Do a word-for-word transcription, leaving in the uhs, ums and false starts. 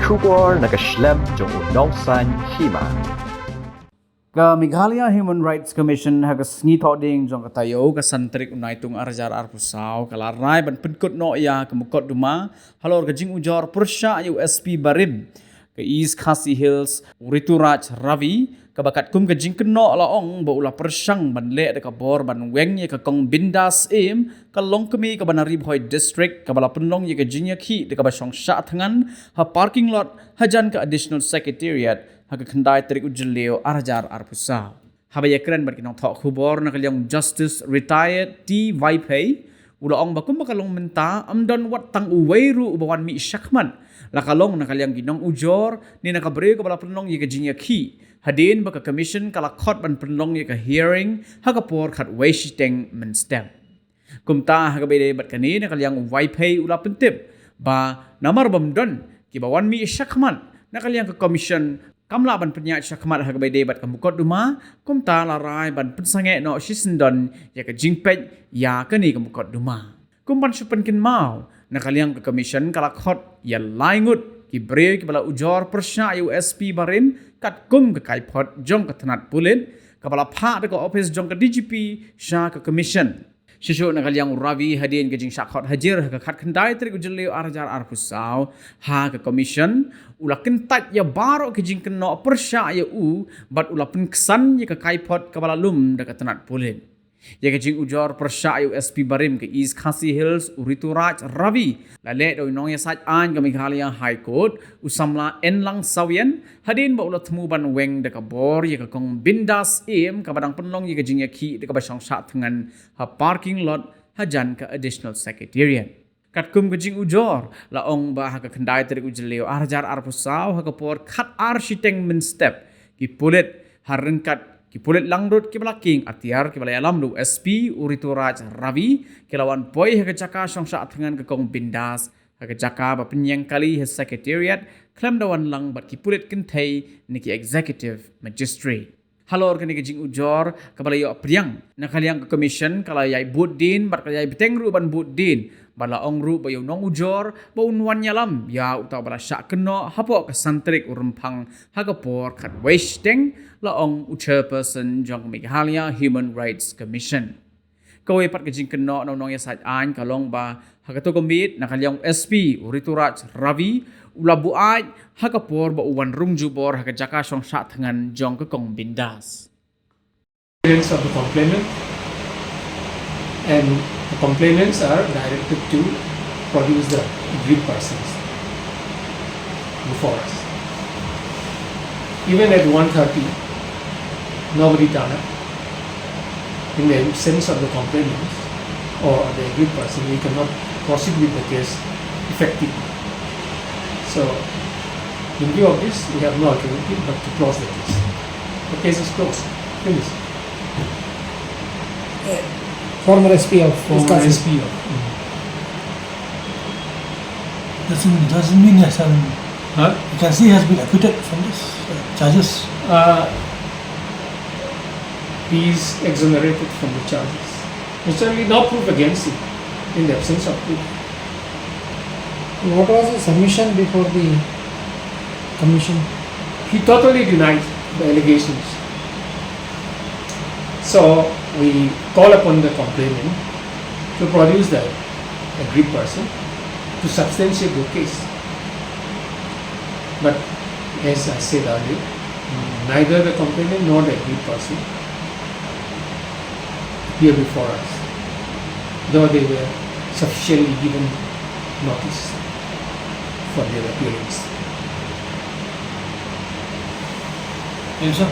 Khubor na ka shlem jong u Nongsaiñ Hima. Ka Meghalaya Human Rights Commission ha ka sngi Thohdieng jong ka taïew ka san tarik u Naitung ar hajar arphew saw ka la rai ban pynkut noh ïa ka mukotduma halor ka jingujor pyrshah ïa u S P barim ka East Khasi Hills u Rituraj Ravi, kaba katkum ka jingkynnoh la ong ba u la pyrshang ban leh da ka bor ban weng ïa ka Kong Bindas Syiem, ka longkmie kaba na Ri Bhoi District, kaba la pynlong ïa ka jingïakhih da kaba shong shah thngan ha parking lot hajan ka Additional Secretariat ha ka khyndai tarik u Jylliew ar hajar arphew saw. Haba ïakren bad ki nongthoh khubor na ka liang Justice Retired T Vaiphei, u la ong ba kumba ka long mynta, ym don wat tang uwei ruh uba wan mih shakhmat, la ka long na ka liang ki nongujor ne na ka briew kaba la pynlong ïa ka jingïakhih, hadien ba ka Commission ka la khot ban pynlong ïa ka hearing ha ka por khatwei shiteng mynstep. Kumta ha kaba ïadei bad kane, na ka liang u Vaiphei u la pyntip ba namar bym don kiba wan mih shakhmat, na ka liang ka Commission kam lah ban pynïaid shakhmat ha kaba ïadei bad ka mukotduma, kumta la rai ban pynsangeh noh shisyndon ïa ka jingpeit ïa kane ka mukotduma. Kum ban shu pynkynmaw, na ka liang ka Commission ka la khot ïa lai ngut ki briew kiba la ujor pyrshah ïa u S P barim katkum ka kaiphod jong ka tnat pulit, kaba la phah da ka ophis jong ka D G P sha ka Commission. Shisha na ka liang u Ravi, hadien ka jingshah khot hajir ha ka khatkhyndai tarik u Jylliew ar hajar arphew saw ha ka Commission, u la kyntait ïa baroh ki jingkynnoh pyrshah ïa u bad u la pynksan ïa ka kaiphod kaba la lum da ka tnat pulit. Ïa ka jingujor pyrshah ïa u S P barim ka East Khasi Hills u Rituraj Ravi la leh da u nongïasaid aiñ ka Meghalaya High Court, u samla Enlang Sawien, hadien ba u la thmu ban weng da ka bor ïa ka Kong Bindas Syiem kaba dang pynlong ïa ka jingïakhih da kaba shong shah thngan ha parking lot hajan ka Additional Secretariat. Katkum ka jingujor, la ong ba ha ka khyndai tarik u Jylliew ar hajar arphew saw ha ka por khatar shiteng mynstep, ki pulit ha ryngkat ki pulit langrut kiba la kieng atiar kiba la ïalam da u S P u Rituraj Ravi ki la wan poi ha ka jaka shong shah thngan ka Kong Bindas, ha ka jaka ba pynïeng kali ha Secretariat, khlem da wan lang bad ki pulit kynthei ne ki Executive Magistrate. Halor kane ka jingujor kaba la ïoh pdiang, na ka liang ka Commission ka la ïai bud dien bad ka la ïai bteng ruh ban bud dien, bad la ong ruh ba ïa u nongujor ba un wan ïalam ïa uta uba la shah kynnoh hapoh ka san tarik u Rymphang ha ka por khatwei shiteng, la ong u Chairperson jong ka Meghalaya Human Rights Commission. Kawei pat ka jingkynnoh na u nongïasaid aiñ ka long ba ha kato ka miet, na ka liang u S P u Rituraj Ravi u la buaid ha ka por ba u wan rung jubor ha ka jaka shong shah thngan jong ka Kong Bindas. Of the complainant, and the complainants are directed to produce the aggrieved persons before us. Even at one thirty, nobody turned up. In the absence of the complainants or the aggrieved person, we cannot proceed with the case effectively. So, in view of this, we have no alternative but to close the case. The case is closed. Finished. Former S P of Former Wisconsin. S P of. Doesn't, doesn't mean yes, um, Huh? You can see he has been acquitted from this uh, charges. Uh, he is exonerated from the charges. There's certainly no proof against him in the absence of proof. What was the submission before the commission? He totally denied the allegations. So we call upon the complainant to produce the aggrieved person to substantiate the case. But as I said earlier, neither the complainant nor the aggrieved person appear before us, though they were sufficiently given notice for their appearance. Yes, sir.